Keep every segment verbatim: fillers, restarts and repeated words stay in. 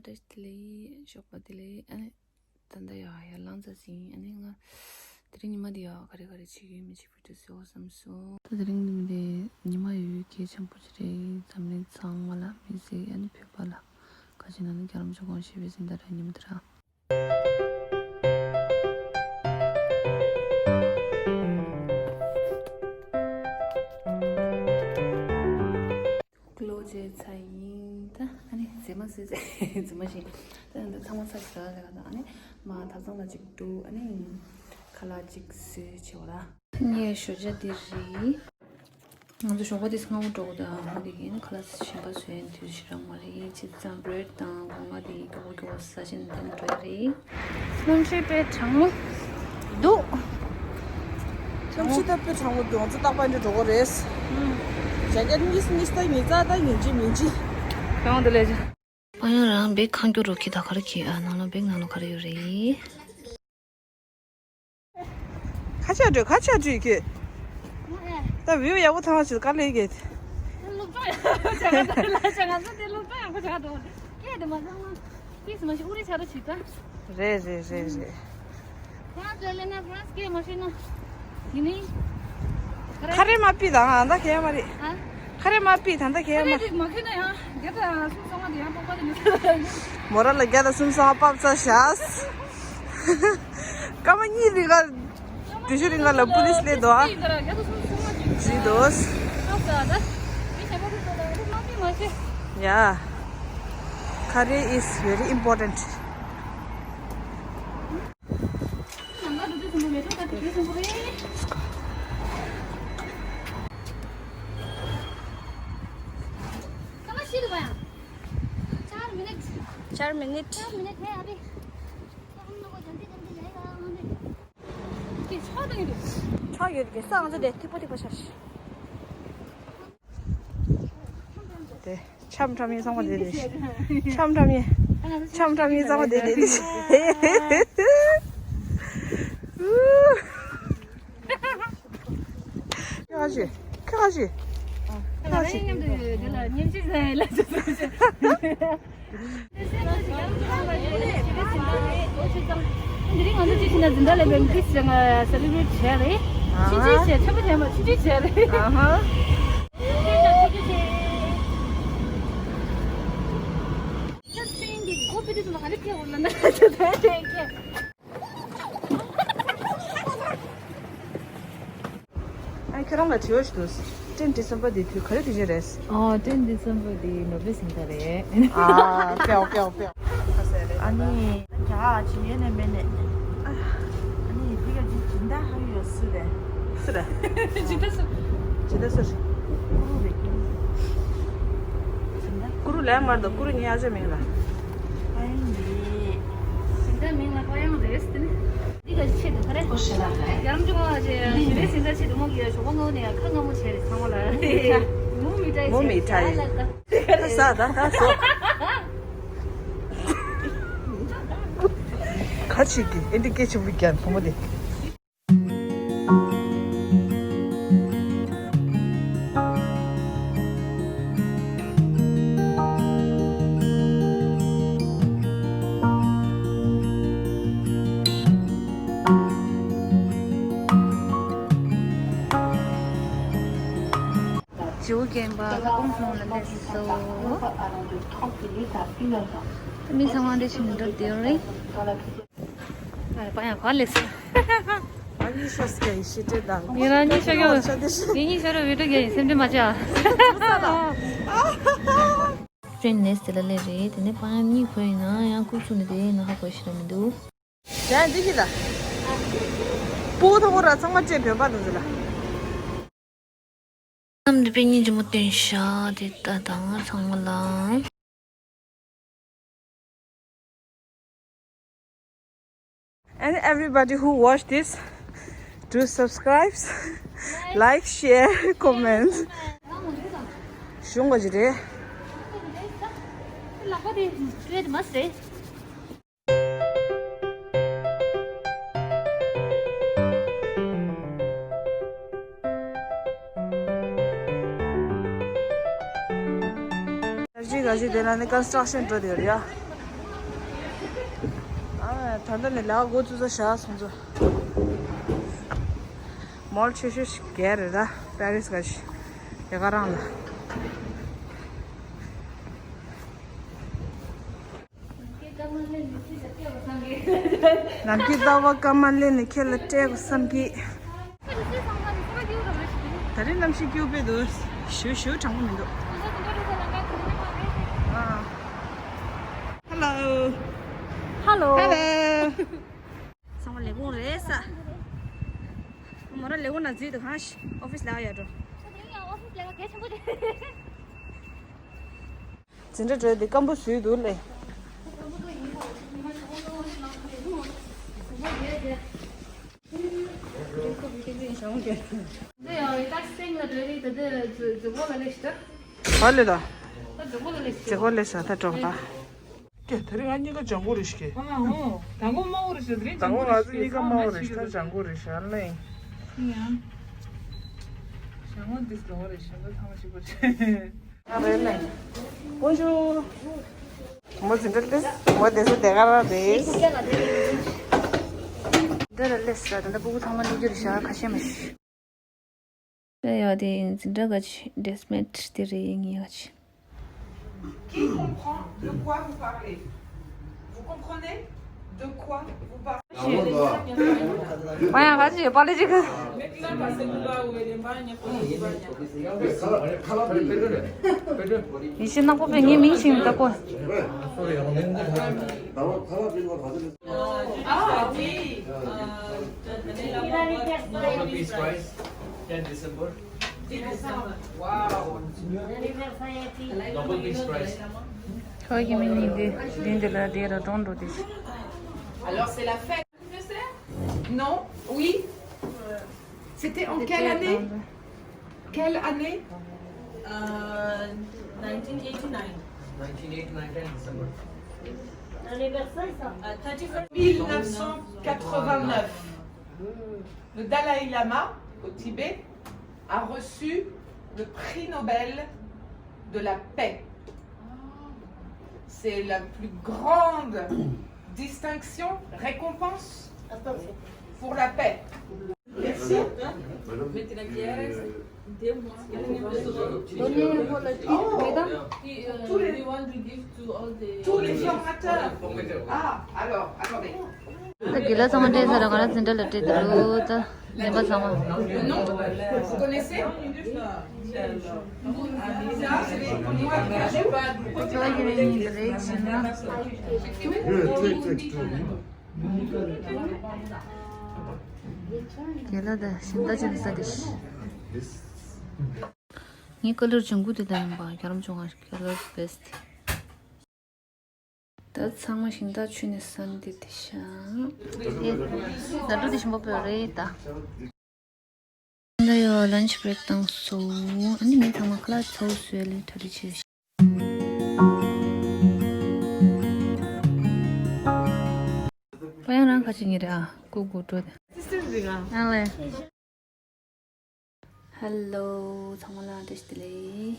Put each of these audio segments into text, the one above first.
བཀྲ་ཤིས་བདེ་ལེགས། ཞོགས་པ་བདེ་ལེགས། ཨ་ནི་ད་ལྟ་ཡ་ཡར་ལངས་ཚར་ཟིན། ཨ་ནི་ང་དེ་རིང་ཉི་མ་འདི་ཡ་ག་རེ་ག་རེ་བྱེད་ཀྱི་ཡོད་མེད་ཅིག་བི་ཌིའོ་བཟོ་བསམ་སོང་། ད་དེ་རིང་ཉི་མ་འདི་ཉི་མ་ཡོད་གལ་ཆེན་པོ་ཅིག་རེད། འཛམ་གླིང་ཚང་མ་ལ་མི་ཟེར། ཨ་ནི་བོད་པ་ལ་ག་ཅི་ན་ནི་རྒྱ་ལམ་ཆོས་ཀོང་ཞེས་པའི་ཟིན་ད་ར་ཉི་མ་དེ་ར། གློ་བྱས་ཚར་ཡིན། ད་ཨ་ནི་མཛེས་མ་བཟོས་ཚེ་མཛེས་མ་ཞིག་ད་འདི་ཚང་མ་ཚར་ཞིག་ར་ལ་ད་ཨ་ནི་མ་ཐབ་ཚང་ལ་ཅིག་འགྲོ། ཨ་ནི་ཁ་ལག་ཅིག་བཟོས་བྱེད་བ་ད། ངའི་ཞོགས་ཇ་འདི་རེད། ང་ཚོ་ཞོགས་པ་དེ་སྔ་པོ་འགྲོ་དགོས། ད་ང་དེ་གིན་ཁ་ལག་ཞིམ་པ་བཟོས་ཡིན། དུས་ཤི་རང་མ་རེད། ཅི་ཙམ་བྷི་རེཌ་དང་སྒོ་ང་དེ་མགྱོགས་པོ་མགྱོགས་པོ་ཟ་བཞིན་དེ་འགྲོ་ཡ་རེད། གནམ་གཤིས་དཔེ་གྲང་མོ་འདུག་གནམ་གཤིས་ད་དཔེ་གྲང་མོ་འདུག་ང་ཚོ་རྟག་པར་འདྲ་འགྲོ་གི་རེད། ཇེ་ཀེཊ་གཉིས་གཉིས་ད་ཉི་ཚ་ད་ཉིན་གཅིག་མིན་གཅིག་གང་འདུག་ལས་ཅི། པ་ཡང་རང་བེག་ཁང་སྐྱོར་རོགས་ཁྱི་ད་ག་རེ་ཁྱི། ཨ་ནང་ལ་བེག་ནང་ལ་ག་རེ་ཡོད་རེད། ཁ་ཆག་འགྲོ་ཁ་ཆག་འགྲོ་ཡི་གེ། ད་བིའུ་ཡག་པོ་ཐང་ཆུ་དཀའ་ལས་གེ། སློབ་གྲྭ་ཡག་པོ་ཆགས་ད་ལ་ཆགས། ང་ཚོ་དེ་སློབ་གྲྭ་ཡག་པོ་ཆགས་འདུག་སྐད་དེ་མ་ཚང་མ་ཏིས་མ་ཞིག་ཨུ་རི་ཆགས་རོ་ཆུ་ད། རེད་རེད་རེད་རེད། ཧྥ་རན་སི་ལ་ན་ཧྥ་རན་སི་སྐད་མ་ཤེས་ན། དེ་ནི། ཁ་རེ་མ་པི་དང་ཨ་ད་ཁེ་མ་རེད། ཨ། ཁ་རེ་མ་པི་ད་ད་ཁེ་མ། ཁ་རེ་མ་ཁེ་ན་ཡང་རྒྱ་ད་སུམ་སོང་བ་དེ་ཡང་པོ་པ་དེ་མི་མོ་ར་ལ་རྒྱ་ད་སུམ་སོང་བ་པབ་ཚ་ཤ། སྐར་མ་གཉིས་རིང་ག་དུས་ཚོད་རིང་ག་ལ་པུ་ལིས་སླེབས་འདུག་ཨ། ཟི་དོས། Yeah. Career is very important. चार मिनट। चार मिनट है अभी। तो हम लोग को जल्दी जल्दी जाएगा वहाँ पे। ཁྲག་ཡོད་ཀྱི་ས་ང་ཚོ་དེ་ཐིག་པ་ཐིག་པ་ཆགས་ཤིག་དེ་འཆམ་འཆམ་ཡིན་ཚང་མ་དེ་དེ་ཤི། འཆམ་འཆམ་ཡིན། འཆམ་འཆམ་ཡིན་ཚང་མ་དེ་དེ་དེ་ཤི། ཁ་ཤི། ཁ་ཤི། ཁ་ཤི། མཉམ་དུ་དེ་ལ་མཉམ་ཞིག་ཟ་ཡི་ལ་ཅི་ཟ་ཞིག་དེ་རིང་ང་ཚོ་ཅི་ཕྱིན་ན་འཛིན་གྲྭ་ལས་པའི་མི་ཚང་མ་སེ་ལི་བྷི་རེཊ་བྱས་རེད། ཨ་ཧ། ཆུང་ཆུང་བྱས་ཆེན་པོ་བྱས་མ་ཆུང་ཆུང་བྱས་རེད། ཨ་ཧ། ཨ་ཁྱེད་རང་ལ་དྲི་བ་ཞིག་འདུག་ཊེན་ཌི་སེམ་བར་འདི་དུས་ག་རེ་དུས་ཆེན་རེད། ཨོ་ཊེན་ཌི་སེམ་བར་འདི་ནོ་བེ་སིང་ད་རེད། ཨ་ལྟོས་ལྟོས་ལྟོས། ཨ་ནི་ཡ་ཇི་ཡེ་ནས་མེད་ནས། ཨ་ནི་འདི་ག་ཇི་ཇི་འདྲ་ཧ་ཡོད་སུ་རེད། སུ་རེད། ཇི་འདྲ་སུ། ཇི་འདྲ་སུ་རེད། ཀུ་རུ་རེད། ཇི་འདྲ། ཀུ་རུ་ལས་མར་དང་ཀུ་རུ་ཉི་ཨ་ཅེ་མིང་ལ། ཨ་ཡིན་ལེ། ཇི་འདྲ་མིང་ལ་པ་ཡང་རེད་ཟེར་ནི། འདི་ག་ཆེད་དུ་ཁ་རེ། རྒྱ་རམ་ཅུང་བ་ཞེས་ཞི་བའི་སེམས་ཚ་ཆེད་དུ་མོ་གི་ཞོགས་པ་ངོ་ནས་ཁ་ང་མོ་བྱས་རེད་ཚང་མ་ལ། མོ་མི་ཏྲ་ཡི་མོ་མི་ཏྲ་ཡི། ཁ་ས་ད་ཁ་སོ། ཁ་ཅིག་གི་ཨེ་འདི་སྐད་ཆེན་པོ་རྒྱག་བུ་མོ་དེ། ཇོ་རྒན་པ་ཁ་སྐོང་ཚང་ལ་སླེབས་སོ། མི་ཚང་མ་འདི་ཕྱིན་འགྲོ་དེ་རེད། ཨ་རེ་པ་ཡང་ག་ལེགས་སོ། ཨ་ནི་ཤོ་སྐད་ཤི་ཏྲེ་དང་། ངེད་རང་གཉིས་ཤོ་ཡོད། ངེད་གཉིས་ཤོ་རུ་བི་ཏྲུ་གེ་སེམས་ཁྲལ་མ་བྱ། ཀྲེན་ནེས་དེ་ལ་སླེབས་རེད། དེ་ནས་པ་ཡང་གཉིད་ཁུག་ཡིན་ན་ཡང་ཁུག་ཚུགས་ནས་དེ་ཡིན་ན་ཧ་གོ་ཤེས་ར་མི་འདུག་ཡང་འདི་གི་ལ། སྤུ་གུ་ཐོག་ར་ཚང་མ་སྤྲད་བོད་པ་དང་ཟེར་ལ། ནམ་དུ་པེ་ཉིན་ཇི་མོ་སྟོན་ཤ་དེ་ལྟ་དང་ཚང་མ་ལ། And everybody who watch this, do subscribe, like, share, comment. ཞུང་ག་ཅི་རེད། ལག་པ་དེ་བཀྲུས་མ་ཟེར། ག་ཅི་ག་ཅི་དེ་ན་ནི་ཀོན་སི་ཊྲག་ཤན་འགྲོ་དེ་ཡོད་རེད་ཡ། ད་ལྟ་ནས་ལས་ཀ་འགོ་བཙུགས་ས་བཞག་སོང་ཚོ། མོལ་ཆེ་ཤོས་ཤིག་རྒྱལ་རེད་ད་པེ་རིས་ག་ཞིག་དེ་ག་རང་ལ། ནམ་རྒྱུན་རྩ་བ་སྐར་མ་ལེན་ནས་ཁྱེད་ལ་སྤྲད་དགོས་བསམ་གི། ད་རེས་གནམ་གཤིས་སྐྱིད་པོ་དཔེ་འདུག་ཞུ་ཞུ་གྲང་པོ་མི་འདུག་ཨ། Hello. Hello. Hello. ཚང་མ་ལས་ཁུངས་རེད་ས། མོ་ར་ལས་ཁུངས་ན་འཛུལ་དུ་གང་ཞིག་ཨོ་ཕིས་ལ་ཡོད་འགྲོ། ཨོ་ཕིས་ལས་ཀ་གལ་ཆེན་པོ་རེད། འཛིན་གྲྭ་གྲོལ་ཏེ་སྐམ་པོ་བཟོས་འདུག་ལེ། འདི་ཡང་ད་སེང་ལ་གྲོལ་རེད་ད་འདི་ཛི་ཛི་གོ་ལ་ལེ་ཤི་ད། ཧ་ལེ་ད། ད་ཛི་གོ་ལ་ལེ་ཤི། ཛི་གོ་ལེ་ཤ་ད་གྲོགས་ད། ཀྱེ་དེ་རིང་ང་གཉིས་ཀ་ལྗང་གུ་རེད་ཤི་ཀྱེ། ཨ་ཧོ། དང་པོ་དམར་པོ་རེད་ཤི་དེ་རིང་དང་པོ་ང་ཚོ་གཉིས་ཀ་དམར་པོ་རེད་ཤི་ད་ལྗང་གུ་རེད་ཤི་ཨ་ལེ། ཡང་། ཞང་ངོ་འདི་ལོ་རེ་ཞང་ངོ་ཐང་ཞིག་པོ་ཆེ། ཨ་རེད་ལེ། Bonjour. མོ་འཛིན་གྲྭ་སླེབས། མོ་དེ་ཚོ་དེ་ག་རང་རེད། འདི་ར་སླེབས་ས་ད་ལྟ་སྤུ་གུ་ཚང་མ་སླེབས་རྒྱུ་རེད་ཤག་ཁ་ཤས་མ་ཤི། ད་ཡོད་དེ་འཛིན་གྲྭ་ག་ཅི་dress mate དེ་རེད་ངེས་ག་ཅི། Qui comprend de quoi vous parlez? Vous comprenez de quoi vous parlez? ཨ་ཡ་ག་ཅི་པ་ལེ་ཅིག་ཡིན་ཤི་ནག་པོ་པས་ངའི་མིང་ཤིང་ད་གོ། Ah oui, euh, Nobel Peace Prize, ten December. Wow. Nobel Peace Prize. ཁོ་གི་མིང་ནི་འདི་འདི་འདི་ལ་འདི་ར་གྲོང་འགྲོ་དེ། Alors, c'est la fête. Non, oui. C'était en quelle année? Quelle année? Euh, nineteen eighty-nine. Nineteen eighty-nine, ten December. Anniversaire, ça. Euh, thirty-first. Mille neuf cent quatre-vingt-neuf. Le Dalai Lama, au Tibet, a reçu le prix Nobel de la paix. C'est la plus grande distinction, récompense pour la paix. Merci. Tous les, tous les formateurs. Ah, alors, attendez. ད་དགེ་ལགས་ཚང་མ་སྤྲད་ཚར་ར་ང་རང་འཛིན་གྲྭ་ལ་སྤྲད་དེ་རུ་ད་ལེན་པ་ཚང་མ། Vous connaissez? ཁོ་ཚོ་ཡིན་རེད་ཟེར་ན། དགེ་ལགས་ད་ཞིང་རྟ་ཅན་ས་དེ་ཤི། ངའི་ཀ་ལར་ལྗང་གུ་དེ་ད་ཡིན་པ་རྒྱ་རམ་བྱུང་བ་ཀ་ལར་བེ་སི་ཊི། ད་ཚང་མ་ཞིང་རྟ་ཆུ་ནས་སན་དེ་དེ་ཤ། ཨེ། ཟ་འབྲུ་དེ་ཞིམ་པོ་པོ་རེད་ད། ད་ཡོ་ལན་ཆི་བྷི་རེག་བཏང་སོང་། ཨ་ནི་མི་ཚང་མ་ཁ་ལག་ཚོ་བཟོས་ལས་གྲ་སྒྲིག་བྱས། པ་ཡང་རང་ཁ་ཅིག་ཉེ་རེད་ཨ། ཀུ་ཀུ་འགྲོ་དེ། སིསི་ཊར་འདི་ག་ཨ་ལེ། ཧེ་ལོ། ཚང་མ་ལ་བཀྲ་ཤིས་བདེ་ལེགས།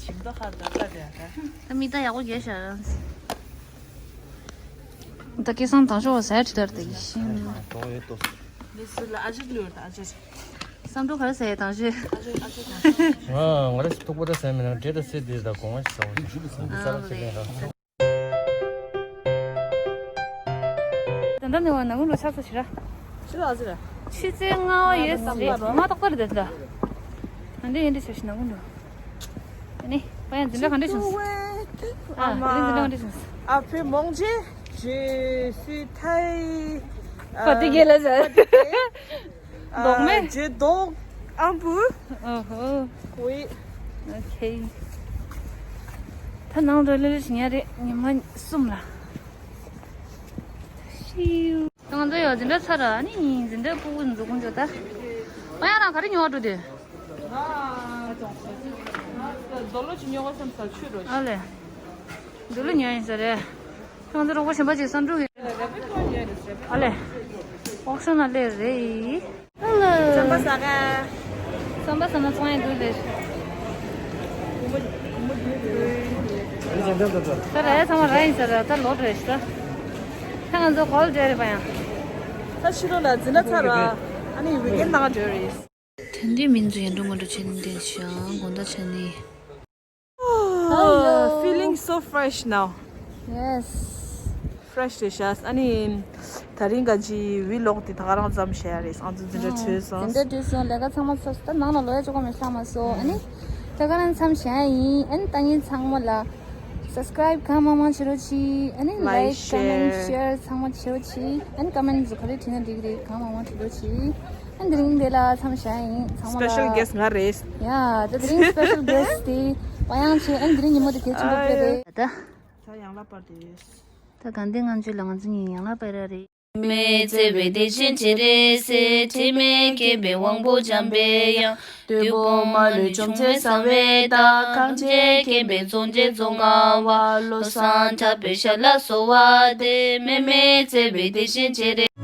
ཞིམ་མདོག་ཁ་ད་ལྟ་རེད་ད། ད་མི་ད་ཡག་པོ་རྒྱས་ཤག་ད་སྐལ་བཟང་དང་ཤོག་ཟས་ཁྲི་ལྟར་དེ་ཤིང་། དོག་ཡོད་དོ། མི་སུ་ལ་ཨ་ཅེ་ལུར་ད་ཨ་ཅེ། བསམ་འགྲུབ་ག་རེ་ཟས་དང་ཤོག་ཨ་ཅེ་ཨ་ཅེ་དང་ཤོག་ང་ང་རེ་ཐུག་པ་ད་ཟས་མིན་ན་འབྲས་ད་སེ་དེ་ད་གོང་བ་ཞིག་ཟ་བ་ཞིག་འདི་ས་ར་ཚེ་ལེན་ར། ད་ལྟ་ནས་བ་ནང་ལོ་ཆགས་ཚོད་ཞིག་ར། ཆུ་ཚོད་ཨ་ཙི་ར། ཆུ་ཚོད་ལྔ་བ་ཡོད་ས་རེད། ལྔ་ཏག་ཏག་རེད་ད། ད་འདི་ཡིན་འདི་ཆ་ཞིག་ནང་ལོ། ཨ་ནི་བ་ཡང་འཛིན་གྲྭ་ག་འདྲ་བྱུང་སོང་། ཨ་དེ་རིང་འཛིན་གྲྭ་ག་འདྲ་བྱུང་སོང་། Après manger, je suis très, euh, fatiguée. Dormir. Je dors un peu. ཨོ་ཧོ། Oui. Okay. ད་ནང་དུ་ལེ་ལེ་ཞིག་ཉལ་རེད་ཉི་མ་གསུམ་ལ། ཤིའུ། ང་ཚོ་ཡོད་འཛིན་གྲྭ་ཚར་ར་ནི་འཛིན་གྲྭ་ཕྲུ་གུ་འཛུགས་སྐུང་བྱོས་ད། ཨ་ཡ་རང་ག་རེ་ཉོ་བ་འགྲོ་དེ། རྡོ་ལོ་ཅིག་ཉོ་བ་བསམ་ས་ཆུ་རོ། ཨ་ལེ། རྡོ་ལོ་ཉོ་ཡིན་ས་རེད། ང་ཚོ་རོགས་པ་གཞན་པ་ཅིག་བསམ་འགྲུབ་ཀྱི། ཨ་ལེ། ཨོག་ཤོ་ན་ལེ་རེད། ཧེ་ལོ། རྩམ་པ་ཟ་ག་རྩམ་པ་ཟ་ན་བཙོང་ཡ་འདུག་ལེ། ད་ར་ཡ་ཚང་མ་ར་ཡིན་ས་ར་ད་ལོག་རེད་ཤི་ད། ད་ང་ཚོ་གོལ་འགྲོ་རེད་པ་ཡང་། ད་ཕྱི་ལོགས་ལ་འཛིན་གྲྭ་ཚར་བ། ཨ་ནི་ཝིག་ཨེན་ནང་འགྲོ་རེད། དེ་འདྲའི་མི་ཚོ་ཡར་འགྲོ་མར་འགྲོ་བྱས་ནས་བསྡད་ཤག་དགོང་དག་ཆ་ནས། Oh, feeling so fresh now. Yes. Fresh རེད་ཤག་ཨ་ནི་ད་རིང་ག་ཅི་ཝི་ལོག་དེ་ད་ག་རང་ཙམ་བྱས་ཡ་རེད། ཨང་ཚོ་འཛིན་གྲྭ་གྲོལ་སོང་། འཛིན་གྲྭ་གྲོལ་སོང་། ལས་ཀ་ཚང་མ་ཚར་སོང་། ད་ནང་ལ་ལོག་ཡ་ཅོག་མེད་ཤག་མ་སོང་། ཨ་ནི་ད་ག་རང་མཚམས་བཞག་ཡིན། ཨ་ནི་ལྟ་མཁན་ཚང་མ་ལ་subscribe གང་མང་མང་བྱེད་རོགས་གྱིས། ཨ་ནི་like, like, comment, share, share ཚང་མ་བྱེད་རོགས་གྱིས། ཨ་ནི་comment ཟུ་ག་རེ་བྲིས་ན་འགྲིག་རེད། གང་མང་མང་བྲིས་རོགས་གྱིས། ཨ་ནི་དེ་རིང་འདི་ལ་མཚམས་བཞག་ཡིན། ཚང་མ་ལ། Special guest ང་རེད། ཡ་ད་དེ་རིང་special guest དེ་བ་ཡང་ཆེ། ཨ་ནི་དེ་རིང་ཉིན་མོ་དེ་གལ་ཆེན་པོ་དཔེ་རེད། ད་ད་ཡང་ལ་པར་དེ་ཡོད། ད་དགའ་ལྡན་ལྔ་མཆོད་ལ་ང་ཚོ་གཉིས་ཡང་ལ་པར་ར་རེད། མེས་བརྩེ་བའི་དེ་བཞིན་ཅི་རེད་ཟེར། དྲི་མེད་མཁྱེན་པའི་དབང་པོ་འཇམ་པའི་དབྱངས། བདུད་དཔུང་མ་ལུས་འཇོམས་མཛད་གསང་བའི་བདག་གངས་ཅན་མཁྱེན་པའི་རྫོང་རྒྱལ་རྫོང་ལྔ་པ། བློ་བཟང་གྲགས་པའི་ཞབས་ལ་གསོལ་བ་འདེབས། མེས་མེས་བརྩེ་བའི་དེ་བཞིན་ཅི་རེད།